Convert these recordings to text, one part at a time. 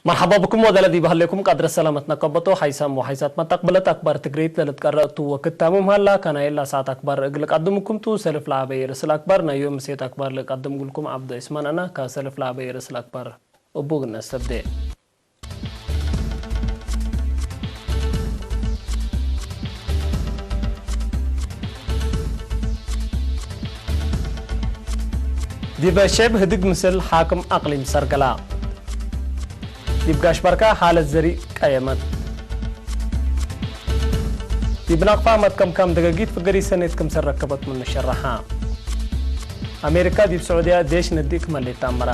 መርሓባ ብኩም ወዳለ ዲብ ሃሌኩም ቃድረ ሰላመት ነቀበቶ ሓይሳም ወሓይሳት መታቅበለት ኣክባር ትግሪት ለልትቀረእ እቱ ወክታሙ ምሃላ ካናየላ ሰዓት ኣክባር እግል ቀድምኩምቱ ሰልፍ ለዓበየ ርእስል ኣክባር ናዮ ምሴት ኣክባር ለቀድም ጉልኩም ዓብዶ ዒስማን ኣና ከሰልፍ ለዓበየ ርእስል ኣክባር እቡ ግነ ሰብደ። ዲበ ሸብ ህድግ ምስል ሓክም ኣቅሊም ሰርገላ ዲብ ጋሽ ባርካ ሓለት ዘሪእ ቀየመት። ዲብ ናቅፋ መትከምካም ደገጊት ፍገሪ ሰኔት ክምሰል ረከበት ምኑ ሸራሓ። ኣሜሪካ ዲብ ስዑድያ ዴሽ ነዲእ ክመሌት ኣመራ።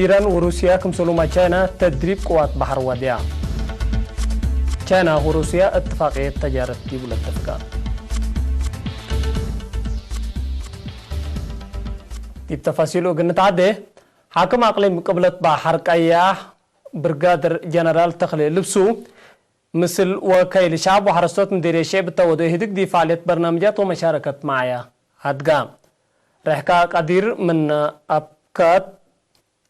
ኢራን ወሩስያ ክምሰሉማ ቻይና ተድሪብ ቅዋት ባሕር ዋድያ። ቻይና ወሩስያ እትፋቅየት ተጃረት ዲቡ ለተፍቃ። ዲብ ተፋሲሉ እግል ንትዓዴ፣ ሓክም ኣቅሊም ቅብለት ባሕር ቀያሕ ብርጋደር ጀነራል ተኽሌ ልብሱ፣ ምስል ወከይል ሸዓብ ወሓረስቶት ምዴርየ ሸዕብ እተወዶ ኢህድግ ዲብ ፋዕልየት በርናምጃት ወመሻረከት መዓያ ሃድጋ። ርሕካ ቀዲር ምን ኣብካት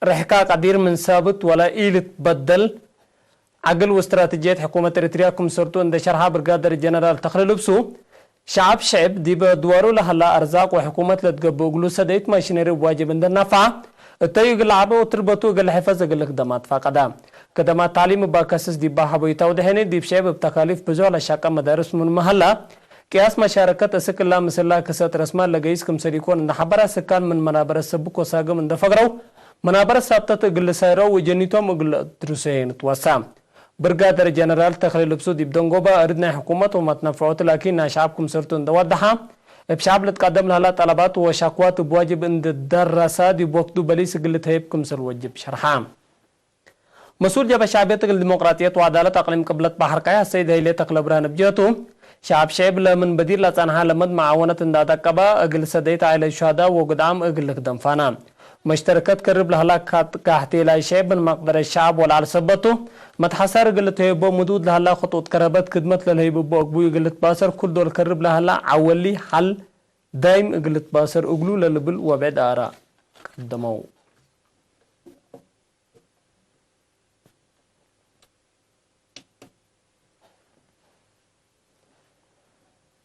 ርሕካ ቀዲር ምን ሳብት ወላ ኢልትበደል ዓግል ወስትራተጂየት ሕኩመት ኤሪትርያ ክምሰርቱ እንደ ሸርሓ ብርጋደር ጀነራል ተኽለ ልብሱ፣ ሸዓብ ሸዕብ ዲብ ድዋሩ ለሀላ ኣርዛቅ ወሕኩመት ለትገብእ እግሉ ሰደይት ማሽነሪ እብ ዋጅብ እንደ ናፋ፣ እተዩ እግል ዓበ ወትርበቱ እግል ሕፈዝ እግል ክደማት ፋቀዳ። ክደማት ታዕሊም እባ ከስስ ዲባ ሀቦይታ ወደሐኒ ዲብ ሸዕብ እብ ተካሊፍ ብዙሕ ለሻቀ መዳርስ ምን መሀላ፣ ቅያስ መሻረከት እስክ እላ ምስላ ክሰት ረስማ ለገይስ ክምሰል ኢኮን እንደ ሐበራ ስካን ምን መናበረ ሰብኮ ሳግም እንደ ፈግረው፣ መናበረ ሳብተት እግል ሳይረው ወጀኒቶም እግል ድሩሰ ንትወሳ። ብርጋደር ጀነራል ተኽለ ልብሱ ዲብ ደንጎባ እርድ ናይ ሕኩመት ወማትነፍዖት ላኪን ናይ ሸዓብ ክምሰርቱ እንደ ዋድሓ፣ እብ ሸዓብ ልትቀደም ለህላ ጠለባት ወሻክዋት እብ ዋጅብ እንደ ደረሳ ዲብ ወክዱ በሊስ እግል ተህይብ ክምሰል ወጅብ ሸርሓ። መስኡል ጀብሀት ሸዕብየት እግል ዲሞቅራጥየት ወዐዳለት አቅሊም ቅብለት ባሕር ቀያሕ ሰይድ ሀይሌ ተክለብርሃን እብ ጀህቱ፣ ሸዐብ ሸዕብ ለምን በዲር ለጸንሐ ለመድ መዓወነት እንዳ አዳቀባ፣ እግል ሰደይት ዓኢለት ሹሀዳ ወግድዓም እግል ልክደም ፋና። መሽተርከት ከርብ ለህላ ካት-፣ ካሕቴላይ ሸዕብ ምን መቅደረት ሸዐብ ወለዐል ሰበቱ፣ መትሐሳር እግል ልትሀየቦ ምድውድ ለህላ ክጡጥ ከረበት ክድመት ለልሀይብቦ እግቡይ እግል ልትባሰር ኩል ዶል ከርብ ለህላ ዐወሊ ሐል ዳይም እግል ልትባሰር እግሉ ለልብል ወብዕድ አራ ቀደመው።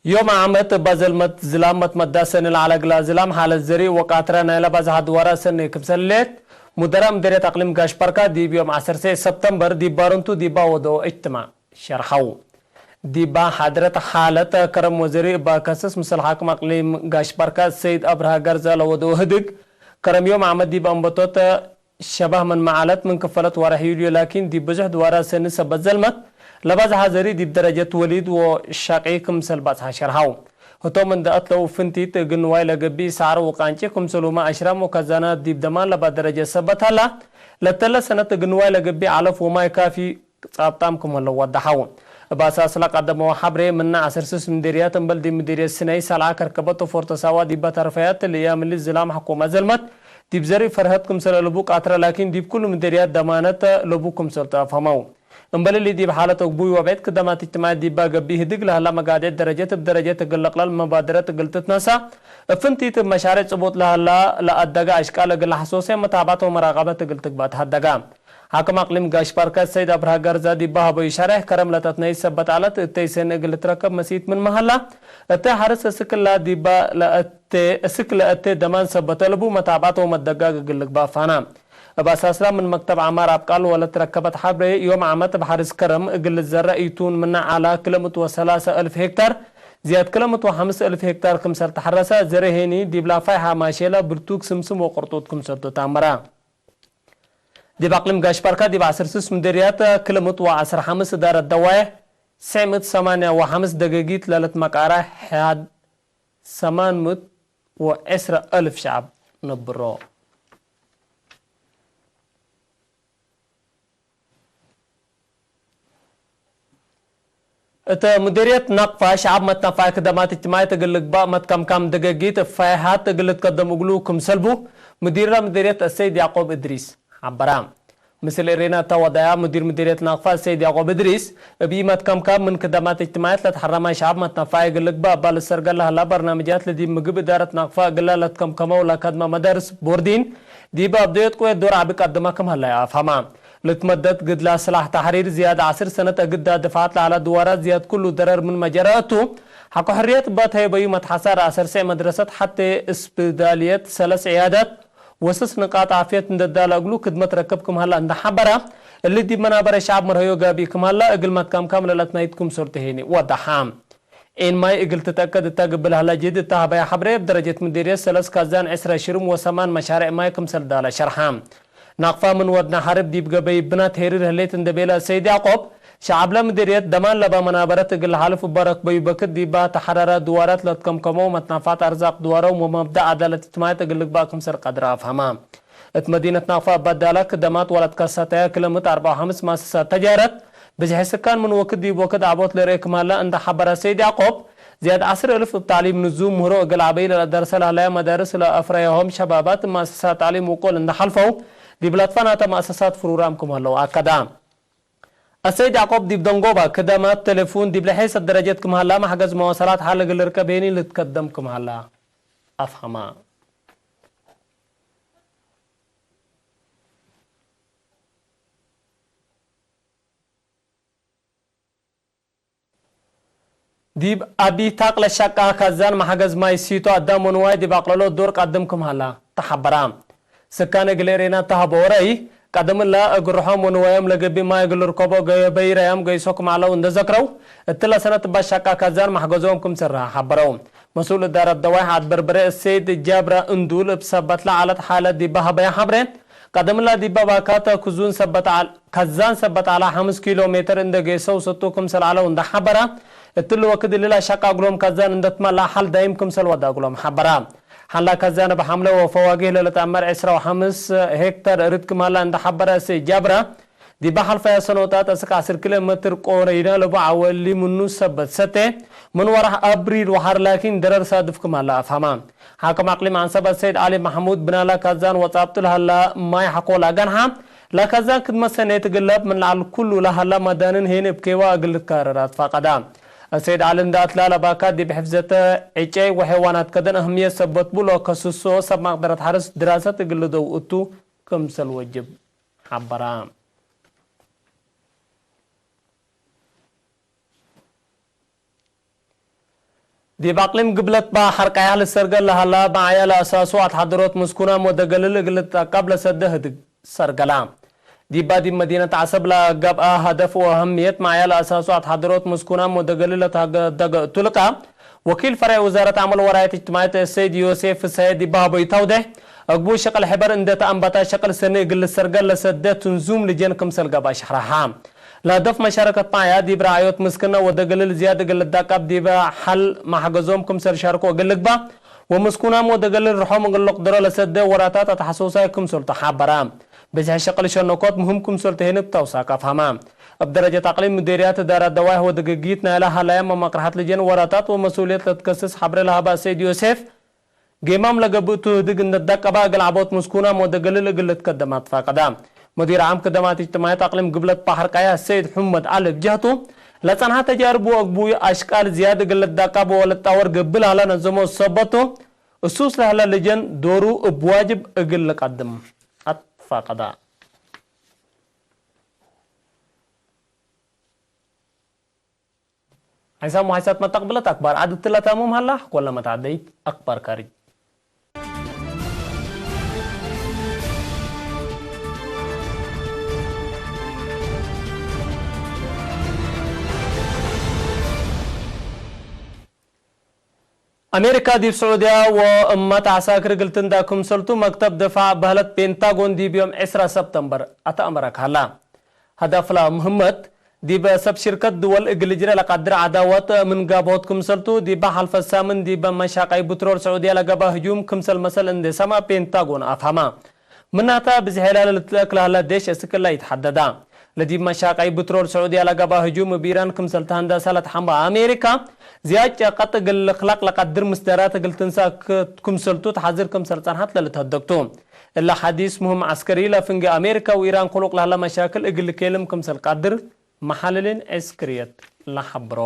ዮም ዓመት እባ ዘልመት ዝላም መትመዳ ሰኒ ለዐለ እግላ ዝላም ሓለት ዘሪእ ወቃትራ ናይ ለባዝሓ ድዋራ ሰኒ ክምሰል ሌት፣ ሙደራ ምደርየት አቅሊም ጋሽ ባርካ ዲብ ዮም ዐሰርተ ሰብተምበር ዲብ ባርንቱ ዲባ ወደኦ እጅትማዕ ሸርሐው። ዲባ ሓድረት ሓለት ከረም ወዘሪ እባ ከስስ ምስል ሓክም አቅሊም ጋሽ ባርካ ሰይድ አብርሃ ገርዛ ለወደኦ ህድግ፣ ከረም ዮም ዓመት ዲብ አንበቶት ሸባህ ምን መዓለት ምን ክፈለት ዋርሕ ዩልዮ ላኪን ዲብ ብዙሕ ድዋራት ሰኒ ሰበት ዘልመት ለባዝሓ ዘሪ ዲብ ደረጀት ወሊድ ወሻቂ ክምሰል ባጽሓ ሸርሃው። ህቶም እንደ አትለው ፍንቲት እግል ንዋይ ለገብእ ሳዕር ወቃንጪ ክምሰሉማ አሽራም ወከዛና ዲብ ደማን ለባ ደረጀት ሰበት ሀላ ለተለ ሰነት እግል ንዋይ ለገብእ ዐለፍ ወማይ ካፊ ጻብጣም ክም ህለው ወዳሓው። እብ አሳስላ ቀደመው ሐብሬ ምና ዐሰርተ ስስ ምዴርያት እምበል ዲብ ምዴርየት ስነይ ሰልዓ ከርከበት ፎርተ ሳዋ ዲባ ተርፈያት ለእያምሊ ዝላም ሐኮማ ዘልመት ዲብ ዘርኢ ፈርሀት ክምሰል አለቡ ቃትረ ላኪን ዲብ ኩሉ ምዴርያት ደማነት ለቡ ክምሰል ተአፍሀመው። እምበል እሊ ዲብ ሓለት አግቡይ ወብዕድ ክደማት እጅትማዕየት ዲባ ገብእ ህድግ ለህላ መጋድየት ደረጀት እብ ደረጀት እግል ለቅለል መባደረት እግል ትትነሳ፣ እብ ፍንቲት እብ መሻሬዕ ጽቡጥ ለህላ ለአደጋ አሽቃል እግል ለሐሶሴ መታብዐት ወመራቀበት እግል ትግባእ ተሀደጋ። ሓክም አቅሊም ጋሽ ባርከት ሰይድ አብርሃ ጋርዛ ዲባ ሀበዩ ሸሬሕ፣ ከረም ለተትነይት ሰበት ዐለት እተይ ሰኒ እግል ልትረከብ መሲት ምን መሀላ፣ እተይ ሐርስ እስክላ ዲባ ለአቴ፣ እስክ ለአቴ ደማን ሰበት አለቡ መታብዐት ወመደጋግ እግል ልግባእ ፋና። እብ አሳስላ ምን መክተብ ዐማር አብቃል ወለትረከበት ሐብሬ፣ ዮም ዓመት እብ ሐርስ ከረም እግል ልዘረእ ኢቱን ምነ ዐላ ክልምት ወሰላሰ እልፍ ሄክታር፣ ዝያድ ክልምት ወሐምስ እልፍ ሄክታር ክምሰል ተሐረሰ፣ ዘረ ሄኒ ዲብላ ፋይሓ ማሼላ፣ ብርቱክ፣ ስምስም ወቅርጡት ክምሰል ተአመራ። ዲብ አቅሊም ጋሽ ባርካ ዲብ ዐሰርተ ስስ ምዴርያት ክልምት ወዐስር ሐምስ እዳረት ደዋየ፣ ስዕ ምእት ሰማንያ ወሐምስ ደገጊት ለልትመቃራ ሕያድ ሰማን ምእት ወዕስረ እልፍ ሸዐብ ነብሮ። እተ ሙዲርየት ናቕፋ ሸዓብ መትናፋይ ክደማት እጅትማይ ትግል ልግባእ መትከምካም ደገጊት ፋይሃት ትግል ትከደም እግሉ ክምሰልቡ ሙዲራ ሙዲርየት እሰይድ ያዕቆብ እድሪስ ሓበራ። ምስል ኤሬና እታ ወዳያ ሙዲር ሙዲርየት ናቕፋ እሰይድ ያዕቆብ እድሪስ እብ መትከምካም ምን ክደማት እጅትማያት ለተሐረማይ ሸዓብ መትናፋይ እግል ልግባእ ባል ሰርገል ለህላ በርናምጃት ለዲብ ምግብ እዳረት ናቕፋ እግላ ለትከምከመው ለከድመ መደርስ ቦርዲን ዲብ ኣብደዮት ቁየት ዶር ዓቢ ቀድማ ክም ሀላይ ኣፋማ። ልትመደት ግድላ ስላሕ ታሕሪር ዝያድ ዓስር ሰነት እግዳ ድፋዓት ለዓላ ድዋራት ዝያድ ኩሉ ደረር ምን መጀራ እቱ፣ ሓቆ ሕርየት እባ ተሄበዩ መትሓሳር ኣሰርሴዕ መድረሰት ሓቴ እስፕዳልየት ሰለስ ዕያዳት ወሰስ ንቃጥ ዓፍየት እንደዳለ እግሉ ክድመት ረክብ ክምሃላ እንደሓበራ፣ እሊ ዲብ መናበረ ሸዓብ መርሀዮ ጋቢ ክምሃላ እግል መትካምካም ለለት ናይትኩም ሶልተ ሄኒ ወዳሓ። ዒን ማይ እግል ትጠቀድ እታ ግብል ሀላ ጅድ እታ ሀበያ ሐብሬ እብ ደረጀት ምድርየት ሰለስ ካዛን ዕስራ ሽርም ወሰማን መሻርዕ ማይ ክምሰል ዳላ ሸርሓ። ናቕፋ ምን ወድና ሐርብ ዲብ ገበይ ብናት ሄሪር ህሌት እንደ ቤላ ሰይድ ያዕቆብ፣ ሸዓብለ ምድርየት ደማን ለባ መናበረት እግል ሐልፍ እባ ረክበዩ በክት ዲባ ተሐራራ ድዋራት ለትከምከመው መትናፋት ኣርዛቅ ድዋረው ወመብዳ ዓዳለት እጅትማዕት እግል ልግባእ ክምሰል ቀድር ኣፍሀማ። እት መዲነት ናቕፋ እባ ዳላ ክደማት ወላት ካሳታያ ክለምት ኣርባዓ ወሐምስ ማሰሳት ተጃረት፣ ብዝሒ ስካን ምን ወክድ ዲብ ወክድ ዓቦት ለርኤ ክማላ እንዳ ሓበራ ሰይድ ያዕቆብ፣ ዝያድ ዓስር እልፍ እብ ታዕሊም ንዙ ምህሮ እግል ዓበይ ለለደርሰ ለህላያ መዳርስ ለአፍረያሆም ሸባባት ማሰሳት ታዕሊም ውቆል እንዳ ሓልፈው፣ ዲብ ላትፋናተ ማሰሳት ፍሩራም ክም ሀለው ኣከዳ። አሰይድ ያዕቆብ ዲብ ደንጎባ ክደማት ቴሌፉን ዲብ ለሐይሰት ደረጀት ክም ሀላ ማሕገዝ መዋሰላት ሓል እግል ርከብ ሄኒ ልትከደም ክም ሀላ ኣፍሃማ። ዲብ ኣዲ ታቅ ለሻቃ ካዛን ማሕገዝ ማይ ሲቶ ኣዳም ወንዋይ ዲብ ኣቅለሎ ዶር ቀድም ክም ሀላ ተሓበራ። ስካነ ግሌሬና ተሃቦ ወረይ ቀደምላ እግርሖም ወንዋዮም ለገቢ ማይ እግል ርከቦ ገበይራያም ገይሶ ክም ዐለው እንደዘክረው፣ እትለ ሰነት ባሻቃ ካዛን ማሕገዞም ክም ስራ ሓበረው። መስኡል እዳረት ደዋይ ዓድ በርበረ እሰይድ ጃብራ እንዱል እብ ሰበት ለዓለት ሓለት ዲባ ሀበያ ሓብሬ፣ ቀደምላ ዲባ ባካተ ክዙን ሰበት ዐል-፣ ከዛን ሰበት ዐላ ሐምስ ኪሎ ሜትር እንደ ገይሰው ሰጡ ክምሰል ዐለው እንደ ሓበራ፣ እትል ወክድ ልላ ሻቃ እግሎም ከዛን እንደ ትመላ ሓል ዳይም ክምሰል ወዳ እግሎም ሓበራ። ሓላ ከዛን እብ ሓምለ ወፈዋጊህ ለለትአመር ዕስራ ወሐምስ ሄክተር ርድ ክማላ እንደ ሓበረ እሰይ ጃብራ፣ ዲባ ሓልፋያ ሰኖታት እስክ ዐስር ኪሎ ሜትር ቆረይና ለቡ ዐወሊ ምኑ ሰበት ሰቴ፣ ምን ወራሕ ኣብሪል ወሓር ላኪን ደረር ሳድፍ ክማላ ኣፍሃማ። ሓክም ኣቅሊም ዓንሰበት ሰይድ ዓሊ ማሕሙድ ብናላ ካዛን ወጻብጡ ለሃላ ማይ ሓኮላ ጋንሓ፣ ላካዛን ክድመሰነ ትግለብ ምን ለዓል ኩሉ ለሃላ መዳንን ሄን እብ ኬዋ እግል ልትካረር ኣትፋቀዳ። ሰይድ ዓሊ እንዳ ኣትላ ለባካ ዲብ ሕፍዘተ ዕጨይ ወሐይዋናት ከደን ኣህምየት ሰበት ብሎ ከስሶ ሰብ ማቅደረት ሓርስ ድራሰት እግል ልደው እቱ ክምሰል ወጅብ ሓበራ። ዲብ ኣቅሊም ግብለት ባሕር ቀያሕ ልሰርገል ለሃላ መዓያ ለኣሳሱ ኣትሓደሮት ምስኩናም ወደገልል እግል ልትጠቀብ ለሰደ ህድግ ሰርገላ። ዲባ ዲብ መዲነት ዓሰብ ለገብአ ሀደፍ ወአህምየት መዓያ ለኣሳሱ ኣትሓደሮት ምስኩናም ወደገልል ለተደገ እቱ ልቃ፣ ወኪል ፈርዕ ውዛረት ዓመል ወራየት እጅትማዕት ሰይድ ዮሴፍ ፍሳየ ዲባ ሀቦይታው ደህ፣ እግቡ ሸቅል ሕበር እንደ ተአንባታ ሸቅል ሰኒ እግል ልሰርገል ለሰደ ትንዙም ልጀን ክምሰል ገባ ሸሕራሓ። ለሀደፍ መሻረከት መዓያ ዲብ ረዓዮት ምስክና ወደገልል ዝያድ እግል ልዳቃብ ዲበ ሓል ማሕገዞም ክምሰል ሻርኮ እግል ልግባ፣ ወምስኩናም ወደገልል ርሖም እግል ልቅድሮ ለሰደ ወራታት ኣተሐሰውሳይ ክምሰል ተሓበራ። ብዝሒ ሸቅል ሸነኮት ምህም ክምሰል ተሄንብ ተውሳክ ኣፍሃማ። እብ ደረጀት ኣቅሊም ሙዴርያት እዳራ ደዋይሕ ወደገጊት ናይላ ሃላያ መማቅርሓት ልጀን ወራታት ወመሱልየት ለትከስስ ሓብረ ለሃባ ሰይድ ዮሴፍ፣ ጌማም ለገብእ ቱ ህድግ እንደዳቀባ እግል ዓቦት ምስኩናም ወደገልል እግል ልትከደም ኣትፋቀዳ። ሙዲር ዓም ክደማት እጅትማዕት ኣቅሊም ግብለት ባሕር ቀያ ሰይድ ሑመድ ዓሊ እብ ጀህቱ፣ ለጸንሐ ተጃርቡ ወእግቡ አሽቃል ዝያድ እግል ልዳቀብ ወልጣወር ገብእ ለህላ ነዘሞ ሰበቱ፣ እሱስ ለህላ ልጀን ዶሩ እብ ዋጅብ እግል ልቀድም ኣትፋቀዳ። ሓይሳም ወሓይሳት መተቅብለት ኣክባር ዓድ እትለታሙም ሃላ፣ ኮለ መታዕደይት ኣክባር ካርጅ። ኣሜሪካ ዲብ ስዑድያ ወእመት ዓሳክር እግል ትንዳ ክምሰልቱ መክተብ ድፋዕ በህለት ፔንታጎን ዲብ ዮም ዕስራ ሰብተምበር ኣተአመረ ካላ። ሀዳፍላ ምህመት፣ ዲበ ሰብ ሽርከት ድወል እግል ልጅረ ለቀድር ዓዳወት ምን ጋብሆት ክምሰልቱ፣ ዲበ ሐልፈ ሳምን ዲበ መሻቀይ ብትሮል ስዑድያ ለገባ ህጁም ክምሰል መሰል እንዴ ሰማ ፔንታጎን አፍሀማ። ምናታ ብዝሔላ ለልትለእክ ለህላ ዴሽ እስክላ ይትሐደዳ። ለዲብ መሻቃይ ብትሮል ስዑድያ ለገባ ህጁም እብ ኢራን ክምሰል ተሃንዳሳ ለትሓምባ ኣሜሪካ፣ ዝያድ ጨቀጥ እግል ክላቅ ለቀድር ምስደራት እግል ትንሳ ክምሰልቱ ተሓዝር ክምሰል ጸንሓት ለልትሀደግቱ። እለ ሐዲስ ሙህም ዐስከሪ ለፍንጌ ኣሜሪካ ወኢራን ክሉቅ ለህለ መሻክል እግል ኬልም ክምሰል ቀድር መሓልሊን ዐስክርየት ለሐብሮ።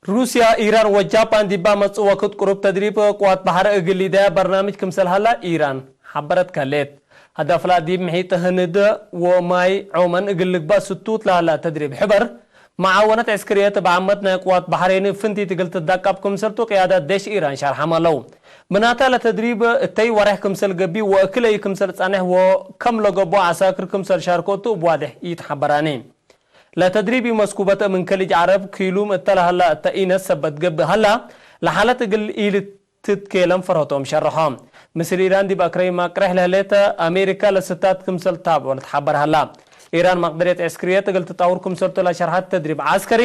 ሩስያ፣ ኢራን ወጃፓን ዲባ መጽእ ወክድ ቅሩብ ተድሪብ ቅዋት ባሕር እግል ሊዳያ በርናምጅ ክምሰል ሀላ ኢራን ሐበረት ከሌት። ሀዳፍላ ዲብ ምሒጥ ህንድ ወማይ ዖመን እግል ልግባእ ስቱት ለሀላ ተድሪብ ሕበር፣ መዓወነት ዕስክርየት እብ ዓመት ናይ ቅዋት ባሕሬን ፍንቲት እግል ትዳቀብ ክምሰልቱ ቅያዳት ዴሽ ኢራን ሸርሐም አለው። ብናታ ለተድሪብ እተይ ወሬሕ ክምሰል ገቢ ወእክለይ ክምሰል ጸንሕ ወከም ለገቦ ዐሳክር ክምሰል ሻርከቱ እብ ዋድሕ ኢትሐበራኒ። ለተድሪብ ኢመስኩበት እምን ከሊጅ ዐረብ ኪሉም እተ ለሀላ እተ ኢነት ሰበት ገብእ ሀላ፣ ለሓለት እግል ኢልትትኬለም ፈርሀቶም ሸርሖ። ምስል ኢራን ዲብ አክረይ ማቅሬሕ ለህሌተ አሜሪካ ለስታት ክምሰል ታብዖ ለትሓበር ሀላ። ኢራን መቅደርየት ዕስክርየት እግል ትጣውር ክምሰልቱ ለሸርሐት ተድሪብ ዐስከሪ፣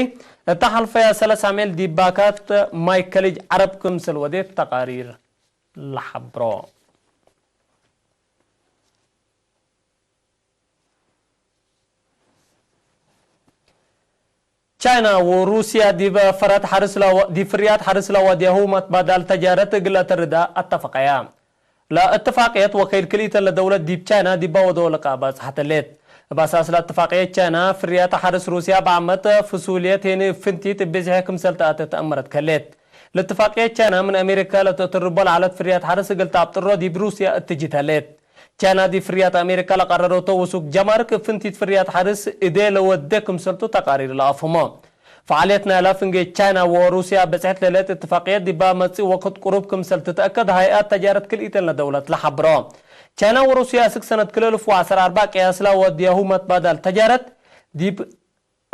እተ ሐልፈያ ሰለስ አምዕል ዲብ ባካት ማይ ከሊጅ ዐረብ ክምሰል ወዴት ተቃሪር ለሐብሮ። ቻይና ወሩስያ ዲብ ፈራት ሐርስ ለወ-፣ ዲብ ፍርያት ሐርስ ለወድያሁ መትባዳል ተጃረት እግል ለተርዳ አተፈቀያ። ለእትፋቅየት ወከይል ክልኢተን ለደውለት ዲብ ቻይና ዲባ ወደወ ለቃ ባጽሐተሌት። እብ አሳስ ለእትፋቅየት ቻይና ፍርያት ሐርስ ሩስያ በዓመት ፍሱልየት ሄኒ ፍንቲት ብዝሐ ክምሰል ተአተ ተአመረት ከሌት። ለእትፋቅየት ቻይና ምን አሜሪካ ለተእትርቦ ለዓለት ፍርያት ሐርስ እግል ተአብጥሮ ዲብ ሩስያ እትጅተሌት። ቻይና ዲብ ፍርያት አሜሪካ ለቀረረቶ ውሱክ ጀማርክ ፍንቲት ፍርያት ሐርስ እዴ ለወዴ ክምሰልቱ ተቃሪር ለአፍህሞ። ፈዓልየት ናይላ ፍንጌ ቻይና ወሩስያ በጽሕት ለሌት እትፋቅየት ዲባ መጽእ ወክድ ቅሩብ ክምሰል ትትአከድ ሃይአት ተጃረት ክልኢተን ለደውለት ለሐብሮ። ቻይና ወሩስያ እስክ ሰነት ክልኤ እልፍ ወዐስር አርባዕ ቅያስላ ወድያሁ መትባዳል ተጃረት ዲብ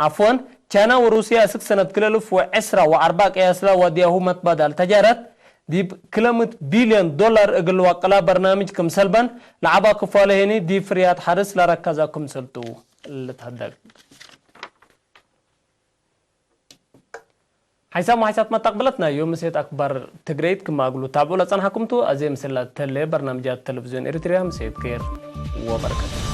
ዓፍወን፣ ቻይና ወሩስያ እስክ ሰነት ክልኤ እልፍ ወዐስራ ወአርባዕ ቅያስላ ወድያሁ መትባዳል ተጃረት ዲብ ክለምት ቢልዮን ዶላር እግል ዋቅላ በርናምጅ ክምሰልበን ለዓባ ክፋለ ሄኒ ዲብ ፍርያት ሐርስ ለረከዛ ክምሰልቱ ልትሀደግ። ሓይሳብ መሓይሳት መታቅብለት ናይ ዮም ምሴት ኣክባር ትግረይት ክማግሉ ታብዑ ለጸንሓኩምቱ ኣዜ ምስላ ተለ በርናምጃት ቴሌቪዝዮን ኤሪትሪያ ምሴት ኬር ወበረከት።